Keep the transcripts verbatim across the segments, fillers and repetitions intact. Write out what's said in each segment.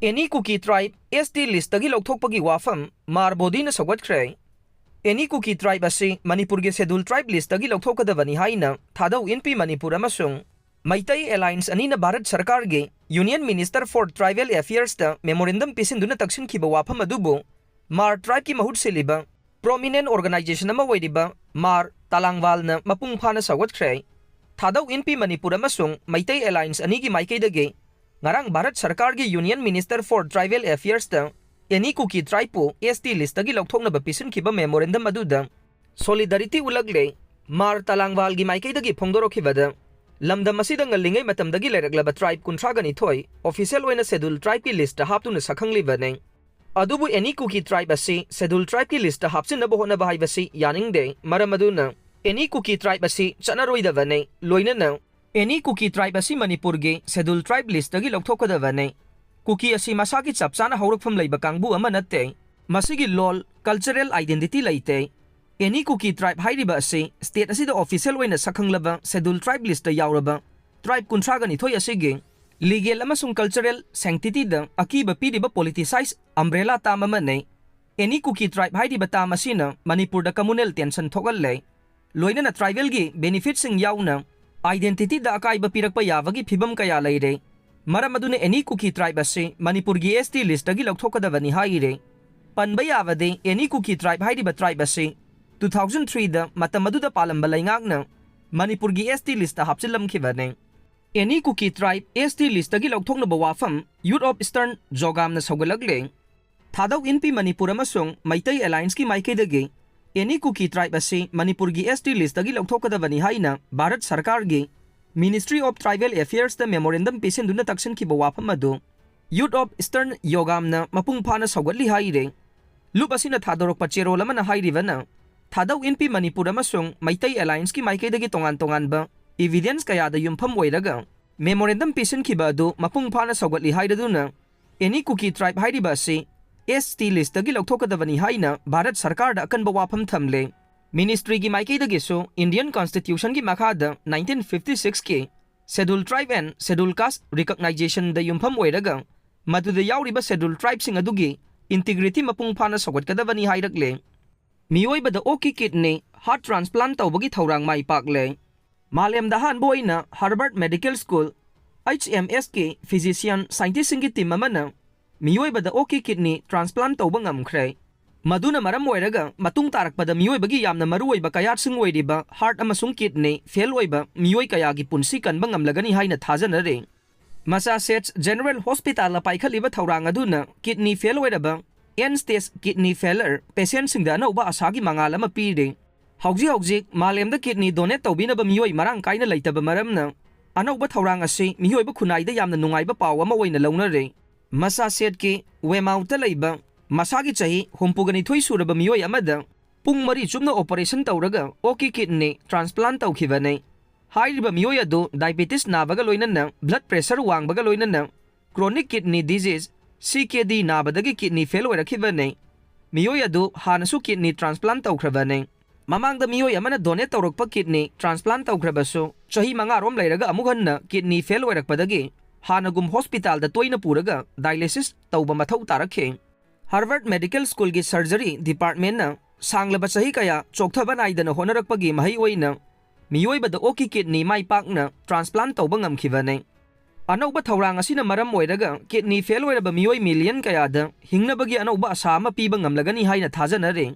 Any Kuki tribe S T list ꯇꯒꯤ ꯂꯧꯊꯣꯛꯄꯒꯤ ꯋꯥꯐꯝ ꯃꯥꯔ ꯕꯣꯗꯤꯅ ꯁꯧꯒꯠꯈ꯭ꯔꯦ꯫ Any Kuki tribe ꯑꯁꯤ ꯃꯅꯤꯄꯨꯔꯒꯤ Scheduled Tribe list ꯇꯒꯤ ꯂꯧꯊꯣꯛꯀꯗꯕꯅꯤ ꯍꯥꯏꯅ ꯊꯥꯗꯧ ꯏꯟꯄꯤ ꯃꯅꯤꯄꯨꯔ ꯑꯃꯁꯨꯡ ꯃꯩꯇꯩ Alliance ꯑꯅꯤꯅ ꯚꯥꯔꯠ ꯁꯔꯀꯥꯔꯒꯤ Union Minister for Tribal Affairs ꯇ memorandum ꯄꯤꯁꯤꯟꯗꯨꯅ ꯇꯛꯁꯤꯟꯈꯤꯕ ꯋꯥꯐꯝ ꯑꯗꯨꯕꯨ ꯃꯥꯔ tribe ꯀꯤ ꯃꯍꯨꯠ ꯁꯤꯜꯂꯤꯕ prominent organization ꯑꯃ ꯑꯣꯏꯔꯤꯕ ꯃꯥꯔ ꯇꯂꯥꯡꯋꯥꯜꯅ ꯃꯄꯨꯡ ꯐꯥꯅ ꯁꯧꯒꯠꯈ꯭ꯔꯦ꯫ ꯊꯥꯗꯧ ꯏꯟꯄꯤ ꯃꯅꯤꯄꯨꯔ ꯑꯃꯁꯨꯡ ꯃꯩꯇꯩ Alliance ꯑꯅꯤꯒꯤ ꯃꯥꯏꯀꯩꯗꯒꯤ ꯉꯔꯥꯡ ꯚꯥꯔꯠ ꯁꯔꯀꯥꯔꯒꯤ Union Minister for Tribal Affairs ꯇ Any Kuki tribe ꯄꯨ S T list ꯇꯒꯤ ꯂꯧꯊꯣꯛꯅꯕ ꯄꯤꯁꯤꯟꯈꯤꯕ memorandum ꯑꯗꯨꯗ solidarity ꯎꯠꯂꯛꯂꯦ꯫ ꯃꯥꯔ ꯇꯂꯥꯡꯋꯥꯜꯒꯤ ꯃꯥꯏꯀꯩꯗꯒꯤ ꯐꯣꯡꯗꯣꯔꯛꯈꯤꯕꯗ, ꯂꯝꯗꯝ ꯑꯁꯤꯗ ꯉꯜꯂꯤꯉꯩ ꯃꯇꯝꯗꯒꯤ ꯂꯩꯔꯛꯂꯕ tribe ꯀꯨꯟꯊ꯭ꯔꯥꯒ ꯅꯤꯊꯣꯏ official ꯑꯣꯏꯅ Scheduled Tribe ꯀꯤ list ꯇ ꯍꯥꯞꯇꯨꯅ ꯁꯛꯈꯪꯂꯤꯕꯅꯤ꯫ ꯑꯗꯨꯕꯨ Any Kuki tribe ꯑꯁꯤ Scheduled Tribe ꯀꯤ list ꯇ ꯍꯥꯞꯆꯤꯟꯅꯕ ꯍꯣꯠꯅꯕ ꯍꯥꯏꯕꯁꯤ ꯌꯥꯅꯤꯡꯗꯦ꯫ ꯃꯔꯝ ꯑꯗꯨꯅ Any Kuki tribe ꯑꯁꯤ ꯆꯠꯅꯔꯣꯏꯗꯕꯅꯤ꯫ ꯂꯣꯏꯅꯅ Any Kuki tribe ꯑꯁꯤ ꯃꯅꯤꯄꯨꯔꯒꯤ Scheduled Tribe list ꯇꯒꯤ ꯂꯧꯊꯣꯛꯀꯗꯕꯅꯤ꯫ ꯀꯨꯀꯤ ꯑꯁꯤ ꯃꯁꯥꯒꯤ ꯆꯞ ꯆꯥꯅ ꯍꯧꯔꯛꯐꯝ ꯂꯩꯕ ꯀꯥꯡꯕꯨ ꯑꯃ ꯅꯠꯇꯦ꯫ ꯃꯁꯤꯒꯤ ꯂꯣꯜ, cultural identity ꯂꯩꯇꯦ꯫ Any Kuki tribe ꯍꯥꯏꯔꯤꯕ ꯑꯁꯤ state ꯑꯁꯤꯗ official ꯑꯣꯏꯅ ꯁꯛꯈꯪꯂꯕ Scheduled Tribe list ꯇ ꯌꯥꯎꯔꯕ tribe ꯀꯨꯟꯊ꯭ꯔꯥꯒ ꯅꯤꯊꯣꯏ ꯑꯁꯤꯒꯤ legal ꯑꯃꯁꯨꯡ cultural sanctity ꯗ ꯑꯀꯤꯕ ꯄꯤꯔꯤꯕ politicized umbrella term ꯑꯃꯅꯤ꯫ Any Kuki tribe ꯍꯥꯏꯔꯤꯕ term ꯑꯁꯤꯅ ꯃꯅꯤꯄꯨꯔꯗ communal tension ꯊꯣꯛꯍꯜꯂꯦ꯫ ꯂꯣꯏꯅꯅ tribal ꯒꯤ benefit ꯁꯤꯡ ꯌꯥꯎꯅ identity ꯗ ꯑꯀꯥꯏꯕ ꯄꯤꯔꯛꯄ ꯌꯥꯕꯒꯤ ꯐꯤꯚꯝ ꯀꯌꯥ ꯂꯩꯔꯦ꯫ ꯃꯔꯝ ꯑꯗꯨꯅ Any Kuki tribe ꯑꯁꯤ ꯃꯅꯤꯄꯨꯔꯒꯤ S T list ꯇꯒꯤ ꯂꯧꯊꯣꯛꯀꯗꯕꯅꯤ ꯍꯥꯏꯔꯦ꯫ ꯄꯟꯕ ꯌꯥꯕꯗꯤ Any Kuki tribe ꯍꯥꯏꯔꯤꯕ tribe ꯑꯁꯤ two thousand three ꯗ ꯃꯇꯝ ꯑꯗꯨꯗ ꯄꯥꯜꯂꯝꯕ ꯂꯩꯉꯥꯛꯅ ꯃꯅꯤꯄꯨꯔꯒꯤ S T list ꯇ ꯍꯥꯞꯆꯤꯜꯂꯝꯈꯤꯕꯅꯤ꯫ Any Kuki tribe S T list ꯇꯒꯤ ꯂꯧꯊꯣꯛꯅꯕ ꯋꯥꯐꯝ Youth of Eastern ꯖꯣꯒꯥꯝꯅ ꯁꯧꯒꯠꯂꯛꯂꯦ꯫ ꯊꯥꯗꯧ ꯏꯟꯄꯤ ꯃꯅꯤꯄꯨꯔ ꯑꯃꯁꯨꯡ ꯃꯩꯇꯩ Alliance ꯀꯤ ꯃꯥꯏꯀꯩꯗꯒꯤ Any Kuki tribe ꯑꯁꯤ ꯃꯅꯤꯄꯨꯔꯒꯤ S T list ꯇꯒꯤ ꯂꯧꯊꯣꯛꯀꯗꯕꯅꯤ ꯍꯥꯏꯅ ꯚꯥꯔꯠ ꯁꯔꯀꯥꯔꯒꯤ Ministry of Tribal Affairs ꯇ memorandum ꯄꯤꯁꯤꯟꯗꯨꯅ ꯇꯛꯁꯤꯟꯈꯤꯕ ꯋꯥꯐꯝ ꯑꯗꯨ Youth of Eastern ꯌꯣꯒꯥꯝꯅ ꯃꯄꯨꯡ ꯐꯥꯅ ꯁꯧꯒꯠꯂꯤ ꯍꯥꯏꯔꯦ꯫ ꯂꯨꯞ ꯑꯁꯤꯅ ꯊꯥꯗꯣꯔꯛꯄ ꯆꯦꯔꯣꯜ ꯑꯃꯅ ꯍꯥꯏꯔꯤꯕꯅ, ꯊꯥꯗꯧ ꯏꯟꯄꯤ ꯃꯅꯤꯄꯨꯔ ꯑꯃꯁꯨꯡ ꯃꯩꯇꯩ Alliance ꯀꯤ ꯃꯥꯏꯀꯩꯗꯒꯤ ꯇꯣꯉꯥꯟ ꯇꯣꯉꯥꯟꯕ evidence ꯀꯌꯥꯗ ꯌꯨꯝꯐꯝ ꯑꯣꯏꯔꯒ memorandum ꯄꯤꯁꯤꯟꯈꯤꯕ ꯑꯗꯨ ꯃꯄꯨꯡ ꯐꯥꯅ ꯁꯧꯒꯠꯂꯤ ꯍꯥꯏꯔꯗꯨꯅ Any Kuki tribe ꯍꯥꯏꯔꯤꯕ ꯑꯁꯤ S T list ꯇꯒꯤ ꯂꯧꯊꯣꯛꯀꯗꯕꯅꯤ ꯍꯥꯏꯅ ꯚꯥꯔꯠ ꯁꯔꯀꯥꯔꯗ ꯑꯀꯟꯕ ꯋꯥꯐꯝ ꯊꯝꯂꯦ꯫ Ministry ꯒꯤ ꯃꯥꯏꯀꯩꯗꯒꯤꯁꯨ Indian Constitution ꯒꯤ ꯃꯈꯥꯗ nineteen fifty six ꯀꯤ Scheduled Tribe and Scheduled Caste recognition ꯗ ꯌꯨꯝꯐꯝ ꯑꯣꯏꯔꯒ ꯃꯗꯨꯗ ꯌꯥꯎꯔꯤꯕ Scheduled Tribeꯁꯤꯡ ꯑꯗꯨꯒꯤ integrity ꯃꯄꯨꯡ ꯐꯥꯅ ꯁꯧꯒꯠꯀꯗꯕꯅꯤ ꯍꯥꯏꯔꯛꯂꯦ꯫ ꯃꯤꯑꯣꯏꯕꯗ ꯑꯣꯛꯀꯤ kidney heart transplant ꯇꯧꯕꯒꯤ ꯊꯧꯔꯥꯡ ꯃꯥꯏ ꯄꯥꯛꯂꯦ꯫ ꯃꯥꯂꯦꯝꯗ ꯑꯍꯥꯟꯕ ꯑꯣꯏꯅ Harvard Medical School, H M Sꯀꯤ physician scientistꯁꯤꯡꯒꯤ team ꯑꯃꯅ ꯃꯤꯑꯣꯏꯕꯗ ꯑꯣꯛꯀꯤ kidney transplant ꯇꯧꯕ ꯉꯝꯈ꯭ꯔꯦ꯫ ꯃꯗꯨꯅ ꯃꯔꯝ ꯑꯣꯏꯔꯒ ꯃꯇꯨꯡ ꯇꯥꯔꯛꯄꯗ ꯃꯤꯑꯣꯏꯕꯒꯤ ꯌꯥꯝꯅ ꯃꯔꯨꯑꯣꯏꯕ ꯀꯌꯥꯠꯁꯤꯡ ꯑꯣꯏꯔꯤꯕ heart ꯑꯃꯁꯨꯡ kidney fail ꯑꯣꯏꯕ ꯃꯤꯑꯣꯏ ꯀꯌꯥꯒꯤ ꯄꯨꯟꯁꯤ ꯀꯟꯕ ꯉꯝꯂꯒꯅꯤ ꯍꯥꯏꯅ ꯊꯥꯖꯅꯔꯤ꯫ Massachusetts General Hospitalꯗ ꯄꯥꯏꯈꯠꯂꯤꯕ ꯊꯧꯔꯥꯡ ꯑꯗꯨꯅ kidney fail ꯑꯣꯏꯔꯕ end stage kidney failure patientꯁꯤꯡꯗ ꯑꯅꯧꯕ ꯑꯁꯥꯒꯤ ꯃꯉꯥꯜ ꯑꯃ ꯄꯤꯔꯤ꯫ ꯍꯧꯖꯤꯛ ꯍꯧꯖꯤꯛ ꯃꯥꯂꯦꯝꯗ kidney donate ꯇꯧꯕꯤꯅꯕ ꯃꯤꯑꯣꯏ ꯃꯔꯥꯡ ꯀꯥꯏꯅ ꯂꯩꯇꯕ ꯃꯔꯝꯅ, ꯑꯅꯧꯕ ꯊꯧꯔꯥꯡ ꯑꯁꯤ ꯃꯤꯑꯣꯏꯕ ꯈꯨꯟꯅꯥꯏꯗ ꯌꯥꯝꯅ ꯅꯨꯡꯉꯥꯏꯕ ꯄꯥꯎ ꯑꯃ ꯑꯣꯏꯅ ꯂꯧꯅꯔꯦ꯫ Massachusettsꯀꯤ Weymouthꯇ ꯂꯩꯕ ꯃꯁꯥꯒꯤ ꯆꯍꯤ ꯍꯨꯝꯐꯨꯒ ꯅꯤꯊꯣꯏ ꯁꯨꯔꯕ ꯃꯤꯑꯣꯏ ꯑꯃꯗ ꯄꯨꯡ ꯃꯔꯤ ꯆꯨꯞꯅ operation ꯇꯧꯔꯒ ꯑꯣꯛꯀꯤ kidney transplant ꯇꯧꯈꯤꯕꯅꯤ꯫ ꯍꯥꯏꯔꯤꯕ ꯃꯤꯑꯣꯏ ꯑꯗꯨ diabetes ꯅꯥꯕꯒ ꯂꯣꯏꯅꯅ blood pressure ꯋꯥꯡꯕꯒ ꯂꯣꯏꯅꯅ chronic kidney disease, C K D, ꯅꯥꯕꯗꯒꯤ kidney fail ꯑꯣꯏꯔꯛꯈꯤꯕꯅꯤ꯫ ꯃꯤꯑꯣꯏ ꯑꯗꯨ ꯍꯥꯟꯅꯁꯨ kidney transplant ꯇꯧꯈ꯭ꯔꯕꯅꯤ꯫ ꯃꯃꯥꯡꯗ ꯃꯤꯑꯣꯏ ꯑꯃꯅ donate ꯇꯧꯔꯛꯄ kidney transplant ꯇꯧꯈ꯭ꯔꯕꯁꯨ, ꯆꯍꯤ ꯃꯉꯥꯔꯣꯝ ꯂꯩꯔꯒ ꯑꯃꯨꯛ ꯍꯟꯅ kidney fail ꯑꯣꯏꯔꯛꯄꯗꯒꯤ ꯍꯥꯟꯅꯒꯨꯝ hospitalꯗ ꯇꯣꯏꯅ ꯄꯨꯔꯒ dialysis ꯇꯧꯕ ꯃꯊꯧ ꯇꯥꯔꯛꯈꯤ꯫ Harvard Medical Schoolꯒꯤ surgery departmentꯅ ꯁꯥꯡꯂꯕ ꯆꯍꯤ ꯀꯌꯥ ꯆꯣꯛꯊꯕ ꯅꯥꯏꯗꯅ ꯍꯣꯠꯅꯔꯛꯄꯒꯤ ꯃꯍꯩ ꯑꯣꯏꯅ ꯃꯤꯑꯣꯏꯕꯗ ꯑꯣꯛꯀꯤ kidney ꯃꯥꯏ ꯄꯥꯛꯅ transplant ꯇꯧꯕ ꯉꯝꯈꯤꯕꯅꯤ꯫ ꯑꯅꯧꯕ ꯊꯧꯔꯥꯡ ꯑꯁꯤꯅ ꯃꯔꯝ ꯑꯣꯏꯔꯒ kidney fail ꯑꯣꯏꯔꯕ ꯃꯤꯑꯣꯏ million ꯀꯌꯥꯗ ꯍꯤꯡꯅꯕꯒꯤ ꯑꯅꯧꯕ ꯑꯁꯥ ꯑꯃ ꯄꯤꯕ ꯉꯝꯂꯒꯅꯤ ꯍꯥꯏꯅ ꯊꯥꯖꯅꯔꯤ꯫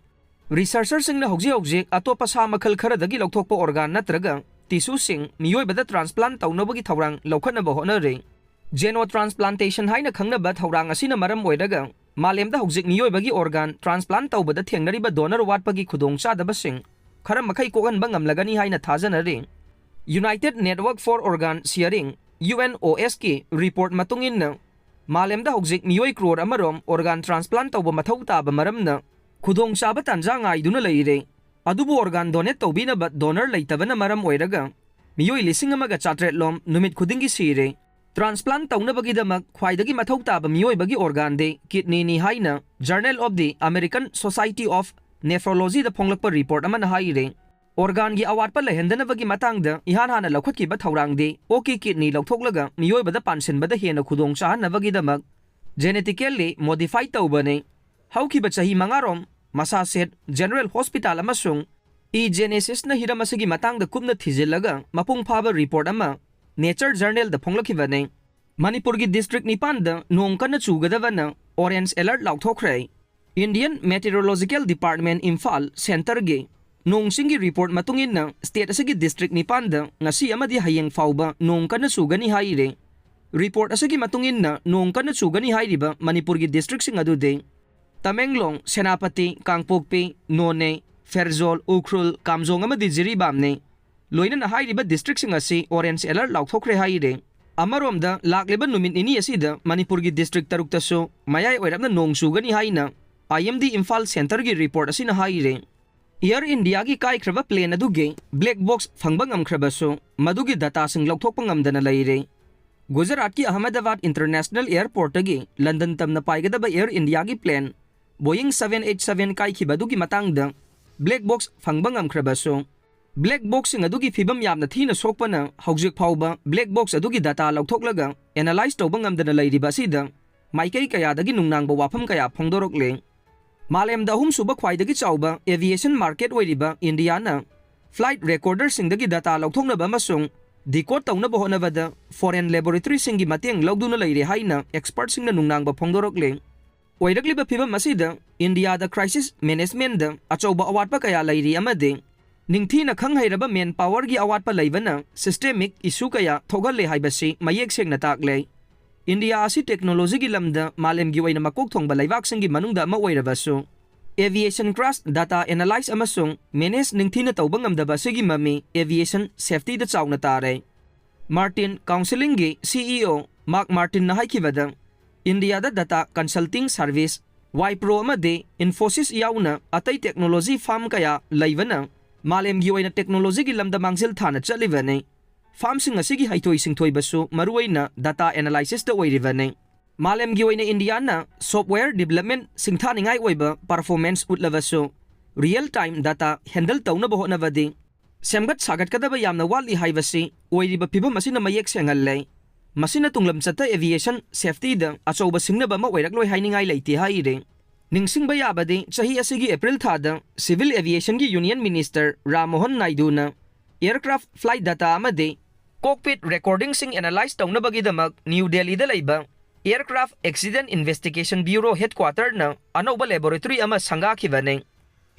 Researcherꯁꯤꯡꯅ ꯍꯧꯖꯤꯛ ꯍꯧꯖꯤꯛ ꯑꯇꯣꯞꯄ ꯁꯥ ꯃꯈꯜ ꯈꯔꯗꯒꯤ ꯂꯧꯊꯣꯛꯄ organ ꯅꯠꯇ꯭ꯔꯒ tissueꯁꯤꯡ ꯃꯤꯑꯣꯏꯕꯗ transplant ꯇꯧꯅꯕꯒꯤ ꯊꯧꯔꯥꯡ ꯂꯧꯈꯠꯅꯕ ꯍꯣꯠꯅꯔꯤ꯫ Xenotransplantation ꯍꯥꯏꯅ ꯈꯪꯅꯕ ꯊꯧꯔꯥꯡ ꯑꯁꯤꯅ ꯃꯔꯝ ꯑꯣꯏꯔꯒ ꯃꯥꯂꯦꯝꯗ ꯍꯧꯖꯤꯛ ꯃꯤꯑꯣꯏꯕꯒꯤ organ transplant ꯇꯧꯕꯗ ꯊꯦꯡꯅꯔꯤꯕ donor ꯋꯥꯠꯄꯒꯤ ꯈꯨꯗꯣꯡꯆꯥꯗꯕꯁꯤꯡ ꯈꯔ ꯃꯈꯩ ꯀꯣꯛꯍꯟꯕ ꯉꯝꯂꯒꯅꯤ ꯍꯥꯏꯅ ꯊꯥꯖꯅꯔꯤ꯫ United Network for Organ Sharing, UNOSꯀꯤ report ꯃꯇꯨꯡ ꯏꯟꯅ, ꯃꯥꯂꯦꯝꯗ ꯍꯧꯖꯤꯛ ꯃꯤꯑꯣꯏ crore ꯑꯃꯔꯣꯝ organ transplant ꯇꯧꯕ ꯃꯊꯧ ꯇꯥꯕ ꯃꯔꯝꯅ ꯈꯨꯗꯣꯡꯆꯥꯕ ꯇꯥꯟꯖꯥ ꯉꯥꯏꯗꯨꯅ ꯂꯩꯔꯦ꯫ ꯑꯗꯨꯕꯨ organ donate ꯇꯧꯕꯤꯅꯕ donor ꯂꯩꯇꯕꯅ ꯃꯔꯝ ꯑꯣꯏꯔꯒ ꯃꯤꯑꯣꯏ ꯂꯤꯁꯤꯡ ꯑꯃꯒ ꯆꯥꯇ꯭ꯔꯦꯠ ꯂꯣꯝ ꯅꯨꯃꯤꯠ ꯈꯨꯗꯤꯡꯒꯤ ꯁꯤꯔꯦ꯫ Transplant ꯇꯧꯅꯕꯒꯤꯗꯃꯛ ꯈ꯭ꯋꯥꯏꯗꯒꯤ ꯃꯊꯧ ꯇꯥꯕ ꯃꯤꯑꯣꯏꯕꯒꯤ organꯗꯤ kidneyꯅꯤ ꯍꯥꯏꯅ Journal of the American Society of Nephrologyꯗ ꯐꯣꯡꯂꯛꯄ report ꯑꯃꯅ ꯍꯥꯏꯔꯦ꯫ Organꯒꯤ ꯑꯋꯥꯠꯄ ꯂꯩꯍꯟꯗꯅꯕꯒꯤ ꯃꯇꯥꯡꯗ ꯏꯍꯥꯟ ꯍꯥꯟꯅ ꯂꯧꯈꯠꯈꯤꯕ ꯊꯧꯔꯥꯡꯗꯤ ꯑꯣꯛꯀꯤ kidney ꯂꯧꯊꯣꯛꯂꯒ ꯃꯤꯑꯣꯏꯕꯗ ꯄꯥꯟꯁꯤꯟꯕꯗ ꯍꯦꯟꯅ ꯈꯨꯗꯣꯡ ꯆꯥꯍꯟꯅꯕꯒꯤꯗꯃꯛ genetically modify ꯇꯧꯕꯅꯤ꯫ ꯍꯧꯈꯤꯕ ꯆꯍꯤ ꯃꯉꯥꯔꯣꯝ ꯃꯁꯥꯁꯦꯠ ꯖꯦꯅꯔꯦꯜ ꯍꯣꯁꯄꯤꯇꯥꯜ ꯑꯃꯁꯨꯡ ꯏ ꯖꯦꯅꯦꯁꯤꯁꯅ ꯍꯤꯔꯝ ꯑꯁꯤꯒꯤ ꯃꯇꯥꯡꯗ ꯀꯨꯞꯅ ꯊꯤꯖꯤꯜꯂꯒ ꯃꯄꯨꯡ ꯐꯥꯕ ꯔꯤꯄꯣꯔꯠ ꯑꯃ ꯅꯦꯆꯔ ꯖꯔꯅꯦꯜꯗ ꯐꯣꯡꯂꯛꯈꯤꯕꯅꯤ꯫ ꯃꯅꯤꯄꯨꯔꯒꯤ ꯗꯤꯁꯇ꯭ꯔꯤꯛ ꯅꯤꯄꯥꯟꯗ ꯅꯣꯡ ꯀꯟꯅ ꯆꯨꯒꯗꯕꯅ ꯑꯣꯔꯦꯟꯖ ꯑꯦꯂꯔꯠ ꯂꯥꯎꯊꯣꯛꯈ꯭ꯔꯦ꯫ ꯏꯟꯗꯤꯌꯟ ꯃꯦꯇꯤꯑꯣꯔꯣꯂꯣꯖꯤꯀꯦꯜ ꯗꯤꯄꯥꯔꯠꯃꯦꯟ ꯏꯝꯐꯥꯜ ꯁꯦꯟꯇꯔꯒꯤ ꯅꯣꯡ ꯆꯤꯡꯒꯤ ꯔꯤꯄꯣꯔꯠ ꯃꯇꯨꯡ ꯏꯟꯅ ꯁ꯭ꯇꯦꯠ ꯑꯁꯤꯒꯤ ꯗꯤꯁꯇ꯭ꯔꯤꯛ ꯅꯤꯄꯥꯟꯗ ꯉꯁꯤ ꯑꯃꯗꯤ ꯍꯌꯦꯡ ꯐꯥꯎꯕ ꯅꯣꯡ ꯀꯟꯅ ꯆꯨꯒꯅꯤ ꯍꯥꯏꯔꯤ꯫ ꯔꯤꯄꯣꯔꯠ ꯑꯁꯤꯒꯤ ꯃꯇꯨꯡ ꯏꯟꯅ ꯅꯣꯡ ꯀꯟꯅ ꯆꯨꯒꯅꯤ ꯍꯥꯏꯔꯤꯕ ꯃꯅꯤꯄꯨꯔꯒꯤ ꯗꯤꯁꯇ꯭ꯔꯤꯛꯁꯤꯡ ꯑꯗꯨꯗꯤ ꯇꯃꯦꯡꯂꯣꯡ, ꯁꯦꯅꯥꯄꯇꯤ, ꯀꯥꯡꯄꯣꯛꯄꯤ, ꯅꯣꯅꯦ, ꯐꯦꯔꯖꯣꯜ, ꯎꯈ꯭ꯔꯨꯜ, ꯀꯥꯝꯖꯣꯡ ꯑꯃꯗꯤ ꯖꯤꯔꯤꯕꯥꯝꯅꯤ꯫ ꯂꯣꯏꯅꯅ ꯍꯥꯏꯔꯤꯕ ꯗꯤꯁꯇ꯭ꯔꯤꯛꯁꯤꯡ ꯑꯁꯤ ꯑꯣꯔꯦꯟꯖ ꯑꯦꯂꯔꯠ ꯂꯥꯎꯊꯣꯛꯈ꯭ꯔꯦ ꯍꯥꯏꯔꯤ꯫ ꯑꯃꯔꯣꯝꯗ ꯂꯥꯛꯂꯤꯕ ꯅꯨꯃꯤꯠ ꯅꯤꯅꯤ ꯑꯁꯤꯗ ꯃꯅꯤꯄꯨꯔꯒꯤ ꯗꯤꯁꯇ꯭ꯔꯤꯛ ꯇꯔꯨꯛꯇꯁꯨ ꯃꯌꯥꯏ ꯑꯣꯏꯔꯞꯅ ꯅꯣꯡ ꯆꯨꯒꯅꯤ ꯍꯥꯏꯅ ꯑꯥꯏ ꯑꯦꯝ ꯗꯤ ꯏꯝꯐꯥꯜ ꯁꯦꯟꯇꯔꯒꯤ ꯔꯤꯄꯣꯔꯠ ꯑꯁꯤꯅ ꯍꯥꯏꯔꯤ꯫ ꯑꯦꯌꯔ ꯏꯟꯗꯤꯌꯥꯒꯤ ꯀꯥꯏꯈ꯭ꯔꯕ ꯄ꯭ꯂꯦꯟ ꯑꯗꯨꯒꯤ ꯕ꯭ꯂꯦꯛ ꯕꯣꯛꯁ ꯐꯪꯕ ꯉꯝꯈ꯭ꯔꯕꯁꯨ ꯃꯗꯨꯒꯤ ꯗꯇꯥꯁꯤꯡ ꯂꯧꯊꯣꯛꯄ ꯉꯝꯗꯅ ꯂꯩꯔꯦ꯫ ꯒꯨꯖꯔꯥꯠꯀꯤ ꯑꯍꯃꯗꯥꯕꯥꯗ ꯏꯟꯇꯔꯅꯦꯁꯅꯦꯜ ꯑꯦꯌꯔꯄꯣꯔꯠꯇꯒꯤ ꯂꯟꯗꯟ ꯇꯝꯅ ꯄꯥꯏꯒꯗꯕ ꯑꯦꯌꯔ ꯏꯟꯗꯤꯌꯥꯒꯤ ꯄ꯭ꯂꯦꯟ ꯕꯣꯌꯤꯡ ꯁꯚꯦꯟ ꯑꯩꯠ ꯁꯚꯦꯟ ꯀꯥꯏꯈꯤꯕ ꯑꯗꯨꯒꯤ ꯃꯇꯥꯡꯗ ꯕ꯭ꯂꯦꯛ ꯕꯣꯛꯁ ꯐꯪꯕ ꯉꯝꯈ꯭ꯔꯕꯁꯨ, ꯕ꯭ꯂꯦꯛ ꯕꯣꯛꯁꯁꯤꯡ ꯑꯗꯨꯒꯤ ꯐꯤꯕꯝ ꯌꯥꯝꯅ ꯊꯤꯅ ꯁꯣꯛꯄꯅ ꯍꯧꯖꯤꯛ ꯐꯥꯎꯕ ꯕ꯭ꯂꯦꯛ ꯕꯣꯛꯁ ꯑꯗꯨꯒꯤ ꯗꯇꯥ ꯂꯧꯊꯣꯛꯂꯒ ꯑꯦꯅꯥꯂꯥꯏꯖ ꯇꯧꯕ ꯉꯝꯗꯅ ꯂꯩꯔꯤꯕ ꯑꯁꯤꯗ ꯃꯥꯏꯀꯩ ꯀꯌꯥꯗꯒꯤ ꯅꯨꯡꯅꯥꯡꯕ ꯋꯥꯐꯝ ꯀꯌꯥ ꯐꯣꯡꯗꯣꯔꯛꯂꯦ꯫ ꯃꯥꯂꯦꯝꯗ ꯑꯍꯨꯝꯁꯨꯕ ꯈ꯭ꯋꯥꯏꯗꯒꯤ ꯆꯥꯎꯕ ꯑꯦꯚꯤꯌꯦꯁꯟ ꯃꯥꯔꯀꯦꯠ ꯑꯣꯏꯔꯤꯕ ꯏꯟꯗꯤꯌꯥꯅ ꯐ꯭ꯂꯥꯏꯠ ꯔꯦꯀꯣꯔꯗꯔꯁꯤꯡꯗꯒꯤ ꯗꯇꯥ ꯂꯧꯊꯣꯛꯅꯕ ꯑꯃꯁꯨꯡ ꯗꯤꯀꯣꯗ ꯇꯧꯅꯕ ꯍꯣꯠꯅꯕꯗ ꯐꯣꯔꯦꯟ ꯂꯦꯕꯣꯔꯦꯇꯔꯤꯁꯤꯡꯒꯤ ꯃꯇꯦꯡ ꯂꯧꯗꯨꯅ ꯂꯩꯔꯦ ꯍꯥꯏꯅ ꯑꯦꯛꯁꯄꯔꯠꯁꯤꯡꯅ ꯅꯨꯡꯅꯥꯡꯕ ꯐꯣꯡꯗꯣꯔꯛꯂꯦ꯫ ꯑꯣꯏꯔꯛꯂꯤꯕ ꯐꯤꯕꯝ ꯑꯁꯤꯗ ꯏꯟꯗꯤꯌꯥꯗ ꯀ꯭ꯔꯥꯏꯁꯤꯁ ꯃꯦꯅꯦꯖꯃꯦꯟꯗ ꯑꯆꯧꯕ ꯑꯋꯥꯠꯄ ꯀꯌꯥ ꯂꯩꯔꯤ ꯑꯃꯗꯤ ꯅꯤꯡꯊꯤꯅ ꯈꯪ ꯍꯩꯔꯕ ꯃꯦꯟ ꯄꯥꯋꯔꯒꯤ ꯑꯋꯥꯠꯄ ꯂꯩꯕꯅ ꯁꯤꯁꯇꯦꯃꯤꯛ ꯏꯁꯨ ꯀꯌꯥ ꯊꯣꯛꯍꯜꯂꯦ ꯍꯥꯏꯕꯁꯤ ꯃꯌꯦꯛ ꯁꯦꯡꯅ ꯇꯥꯛꯂꯦ꯫ ꯏꯟꯗꯤꯌꯥ ꯑꯁꯤ ꯇꯦꯛꯅꯣꯂꯣꯖꯤꯒꯤ ꯂꯝꯗ ꯃꯥꯂꯦꯝꯒꯤ ꯑꯣꯏꯅ ꯃꯀꯣꯛ ꯊꯣꯡꯕ ꯂꯩꯕꯥꯛꯁꯤꯡꯒꯤ ꯃꯅꯨꯡꯗ ꯑꯃ ꯑꯣꯏꯔꯕꯁꯨ, ꯑꯦꯚꯤꯌꯦꯁꯟ ꯀ꯭ꯔꯥꯁ ꯗꯇꯥ ꯑꯦꯅꯥꯂꯥꯏꯁ ꯑꯃꯁꯨꯡ ꯃꯦꯅꯦꯖ ꯅꯤꯡꯊꯤꯅ ꯇꯧꯕ ꯉꯝꯗꯕ ꯑꯁꯤꯒꯤ ꯃꯃꯤ ꯑꯦꯚꯤꯌꯦꯁꯟ ꯁꯦꯐꯇꯤꯗ ꯆꯥꯎꯅ ꯇꯥꯔꯦ꯫ ꯃꯥꯔꯇꯤꯟ ꯀꯥꯎꯟꯁꯤꯂꯤꯡꯒꯤ ꯁꯤ ꯏ ꯑꯣ ꯃꯥꯔꯛ ꯃꯥꯔꯇꯤꯟꯅ ꯍꯥꯏꯈꯤꯕꯗ, ꯏꯟꯗꯤꯌꯥꯗ ꯗꯇꯥ ꯀꯟꯁꯜꯇꯤꯡ ꯁꯔꯚꯤꯁ, ꯋꯥꯏꯄ꯭ꯔꯣ ꯑꯃꯗꯤ ꯏꯟꯐꯣꯁꯤꯁ ꯌꯥꯎꯅ ꯑꯇꯩ ꯇꯦꯛꯅꯣꯂꯣꯖꯤ ꯐꯥꯔꯝ ꯀꯌꯥ ꯂꯩꯕꯅ ꯃꯥꯂꯦꯝꯒꯤ ꯑꯣꯏꯅ ꯇꯦꯛꯅꯣꯂꯣꯖꯤꯒꯤ ꯂꯝꯗ ꯃꯥꯡꯖꯤꯜ ꯊꯥꯅ ꯆꯠꯂꯤꯕꯅꯤ꯫ ꯐꯥꯔꯝꯁꯤꯡ ꯑꯁꯤꯒꯤ ꯍꯩꯊꯣꯏ ꯁꯤꯡꯊꯣꯏꯕꯁꯨ ꯃꯔꯨꯑꯣꯏꯅ ꯗꯇꯥ ꯑꯦꯅꯥꯂꯥꯏꯁꯤꯁꯇ ꯑꯣꯏꯔꯤꯕꯅꯤ꯫ ꯃꯥꯂꯦꯝꯒꯤ ꯑꯣꯏꯅ ꯏꯟꯗꯤꯌꯥꯅ ꯁꯣꯐꯋꯦꯌꯔ ꯗꯤꯕꯂꯞꯃꯦꯟ ꯁꯤꯡꯊꯥꯅꯤꯡꯉꯥꯏ ꯑꯣꯏꯕ ꯄꯔꯐꯣꯔꯃꯦꯟꯁ ꯎꯠꯂꯕꯁꯨ, ꯔꯤꯌꯦꯜ ꯇꯥꯏꯝ ꯗꯇꯥ ꯍꯦꯟꯗꯜ ꯇꯧꯅꯕ ꯍꯣꯠꯅꯕꯗꯤ ꯁꯦꯝꯒꯠ ꯁꯥꯒꯠꯀꯗꯕ ꯌꯥꯝꯅ ꯋꯥꯠꯂꯤ ꯍꯥꯏꯕꯁꯤ ꯑꯣꯏꯔꯤꯕ ꯐꯤꯕꯝ ꯑꯁꯤꯅ ꯃꯌꯦꯛ ꯁꯦꯡꯍꯜꯂꯦ꯫ ꯃꯁꯤꯅ ꯇꯨꯡꯂꯝꯆꯠꯇ aviation safety-ꯗ ꯑꯆꯧꯕ ꯁꯤꯡꯅꯕ ꯑꯃ ꯑꯣꯏꯔꯛꯂꯣꯏ ꯍꯥꯏꯅꯤꯡꯉꯥꯏ ꯂꯩꯇꯦ ꯍꯥꯏꯔꯤ꯫ ꯅꯤꯡꯁꯤꯡꯕ ꯌꯥꯕꯗꯤ, ꯆꯍꯤ ꯑꯁꯤꯒꯤ April ꯊꯥꯗ civil aviation-ꯒꯤ union minister ꯔꯥꯝ ꯃꯣꯍꯟ ꯅꯥꯏꯗꯨꯅ aircraft flight data ꯑꯃꯗꯤ cockpit recording-ꯁꯤꯡ analyse ꯇꯧꯅꯕꯒꯤꯗꯃꯛ ꯅ꯭ꯌꯨ ꯗꯦꯜꯂꯤꯗ ꯂꯩꯕ Aircraft Accident Investigation Bureau headquarter-ꯅ ꯑꯅꯧꯕ laboratory ꯑꯃ ꯁꯪꯒꯥꯈꯤꯕꯅꯤ꯫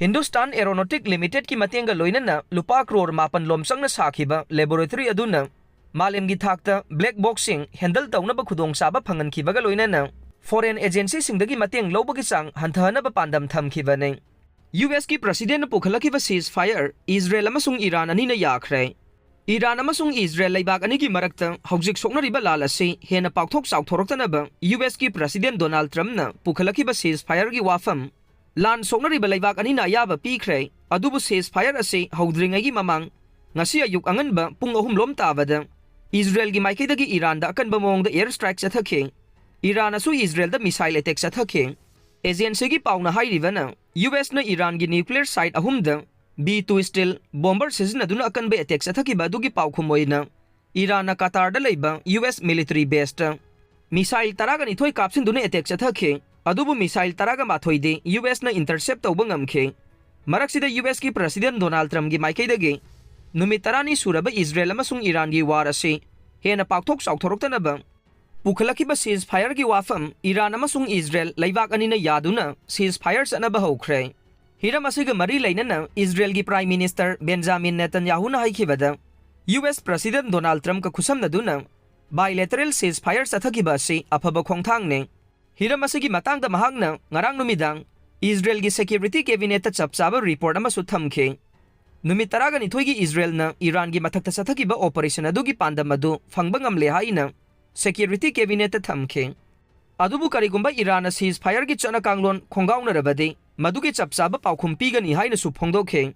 Hindustan Aeronautic Limited-ꯀꯤ ꯃꯇꯦꯡꯒ ꯂꯣꯏꯅꯅ ꯂꯨꯄꯥ ꯀ꯭ꯔꯣꯔ ꯃꯥꯄꯟ ꯂꯣꯝ ꯆꯪꯅ ꯁꯥꯈꯤꯕ laboratory ꯑꯗꯨꯅ ꯃꯥꯂꯦꯝꯒꯤ ꯊꯥꯛꯇ black box-ꯁꯤꯡ handle ꯇꯧꯅꯕ ꯈꯨꯗꯣꯡꯆꯥꯕ ꯐꯪꯍꯟꯈꯤꯕꯒ ꯂꯣꯏꯅꯅ foreign agency-ꯁꯤꯡꯗꯒꯤ ꯃꯇꯦꯡ ꯂꯧꯕꯒꯤ ꯆꯥꯡ ꯍꯟꯊꯍꯟꯅꯕ ꯄꯥꯟꯗꯝ ꯊꯝꯈꯤꯕꯅꯤ꯫ U S-ꯀꯤ president-ꯅ ꯄꯨꯈꯠꯂꯛꯈꯤꯕ ceasefire ꯏꯖꯔꯦꯜ ꯑꯃꯁꯨꯡ ꯏꯔꯥꯟ ꯑꯅꯤꯅ ꯌꯥꯈ꯭ꯔꯦ꯫ ꯏꯔꯥꯟ ꯑꯃꯁꯨꯡ ꯏꯖꯔꯦꯜ ꯂꯩꯕꯥꯛ ꯑꯅꯤꯒꯤ ꯃꯔꯛꯇ ꯍꯧꯖꯤꯛ ꯁꯣꯛꯅꯔꯤꯕ ꯂꯥꯜ ꯑꯁꯤ ꯍꯦꯟꯅ ꯄꯥꯛꯊꯣꯛ ꯆꯥꯎꯊꯣꯔꯛꯇꯅꯕ U S-ꯀꯤ president ꯗꯣꯅꯥꯜꯗ ꯇ꯭ꯔꯝꯞꯅ ꯄꯨꯈꯠꯂꯛꯈꯤꯕ ceasefire-ꯒꯤ ꯋꯥꯐꯝ ꯂꯥꯟ ꯁꯣꯛꯅꯔꯤꯕ ꯂꯩꯕꯥꯛ ꯑꯅꯤꯅ ꯑꯌꯥꯕ ꯄꯤꯈ꯭ꯔꯦ, ꯑꯗꯨꯕꯨ ceasefire ꯑꯁꯤ ꯍꯧꯗ꯭ꯔꯤꯉꯩꯒꯤ ꯃꯃꯥꯡ ꯉꯁꯤ ꯑꯌꯨꯛ ꯑꯉꯟꯕ ꯄꯨꯡ ꯑꯍꯨꯝ ꯂꯣꯝ ꯇꯥꯕꯗ ꯏꯖꯔꯦꯜꯒꯤ ꯃꯥꯏꯀꯩꯗꯒꯤ ꯏꯔꯥꯟꯗ ꯑꯀꯟꯕ ꯃꯑꯣꯡꯗ air strike ꯆꯠꯊꯈꯤ꯫ ꯏꯔꯥꯟꯅꯁꯨ ꯏꯖꯔꯦꯜꯗ missile attack ꯆꯠꯊꯈꯤ꯫ Agency-ꯒꯤ ꯄꯥꯎꯅ ꯍꯥꯏꯔꯤꯕꯅ, U S-ꯅ ꯏꯔꯥꯟꯒꯤ nuclear site ꯑꯍꯨꯝꯗ B two stealth bomber ꯁꯤꯖꯤꯟꯅꯗꯨꯅ ꯑꯀꯟꯕ attack ꯆꯠꯊꯈꯤꯕ ꯑꯗꯨꯒꯤ ꯄꯥꯎꯈꯨꯝ ꯑꯣꯏꯅ ꯏꯔꯥꯟꯅ ꯀꯇꯥꯔꯗ ꯂꯩꯕ U S military base-ꯇ missile ꯇꯔꯥꯒ ꯅꯤꯊꯣꯏ ꯀꯥꯞꯁꯤꯟꯗꯨꯅ attack ꯆꯠꯊꯈꯤ꯫ ꯑꯗꯨꯕꯨ missile ꯇꯔꯥꯒ ꯃꯥꯊꯣꯏꯗꯤ U S-ꯅ intercept ꯇꯧꯕ ꯉꯝꯈꯤ꯫ ꯃꯔꯛꯁꯤꯗ U S-ꯀꯤ president ꯗꯣꯅꯥꯜꯗ ꯇ꯭ꯔꯝꯞꯀꯤ ꯃꯥꯏꯀꯩꯗꯒꯤ ꯅꯨꯃꯤꯠ ꯇꯔꯥꯅꯤ ꯁꯨꯔꯕ ꯏꯖꯔꯦꯜ ꯑꯃꯁꯨꯡ ꯏꯔꯥꯟꯒꯤ war ꯑꯁꯤ ꯍꯦꯟꯅ ꯄꯥꯛꯊꯣꯛ ꯆꯥꯎꯊꯣꯔꯛꯇꯅꯕ ꯄꯨꯈꯠꯂꯛꯈꯤꯕ ceasefire-ꯒꯤ ꯋꯥꯐꯝ ꯏꯔꯥꯟ ꯑꯃꯁꯨꯡ ꯏꯖꯔꯦꯜ ꯂꯩꯕꯥꯛ ꯑꯅꯤꯅ ꯌꯥꯗꯨꯅ ceasefire ꯆꯠꯅꯕ ꯍꯧꯈ꯭ꯔꯦ꯫ ꯍꯤꯔꯝ ꯑꯁꯤꯒ ꯃꯔꯤ ꯂꯩꯅꯅ ꯏꯖꯔꯦꯜꯒꯤ Prime Minister ꯕꯦꯟꯖꯥꯃꯤꯟ ꯅꯦꯇꯟꯌꯥꯍꯨꯅ ꯍꯥꯏꯈꯤꯕꯗ, U S president ꯗꯣꯅꯥꯜꯗ ꯇ꯭ꯔꯝꯞꯀ ꯈꯨꯠꯁꯝꯅꯗꯨꯅ bilateral ceasefire ꯆꯠꯊꯈꯤꯕ ꯑꯁꯤ ꯑꯐꯕ ꯈꯣꯡꯊꯥꯡꯅꯤ꯫ ꯍꯤꯔꯝ ꯑꯁꯤꯒꯤ ꯃꯇꯥꯡꯗ ꯃꯍꯥꯛꯅ ꯉꯔꯥꯡ ꯅꯨꯃꯤꯗꯥꯡ ꯏꯖꯔꯦꯜꯒꯤ security cabinet-ꯇ ꯆꯞ ꯆꯥꯕ report ꯑꯃꯁꯨ ꯊꯝꯈꯤ꯫ ꯅꯨꯃꯤꯠ ꯇꯔꯥꯒ ꯅꯤꯊꯣꯏꯒꯤ ꯏꯖꯔꯦꯜꯅ ꯏꯔꯥꯟꯒꯤ ꯃꯊꯛꯇ ꯆꯠꯊꯈꯤꯕ operation ꯑꯗꯨꯒꯤ ꯄꯥꯟꯗꯝ ꯑꯗꯨ ꯐꯪꯕ ꯉꯝꯂꯦ ꯍꯥꯏꯅ security cabinet-ꯇ ꯊꯝꯈꯤ꯫ ꯑꯗꯨꯕꯨ ꯀꯔꯤꯒꯨꯝꯕ ꯏꯔꯥꯟꯅ ceasefire-ꯒꯤ ꯆꯠꯅ ꯀꯥꯡꯂꯣꯟ ꯈꯣꯡꯒꯥꯎꯅꯔꯕꯗꯤ, ꯃꯗꯨꯒꯤ ꯆꯞ ꯆꯥꯕ ꯄꯥꯎꯈꯨꯝ ꯄꯤꯒꯅꯤ ꯍꯥꯏꯅꯁꯨ ꯐꯣꯡꯗꯣꯛꯈꯤ꯫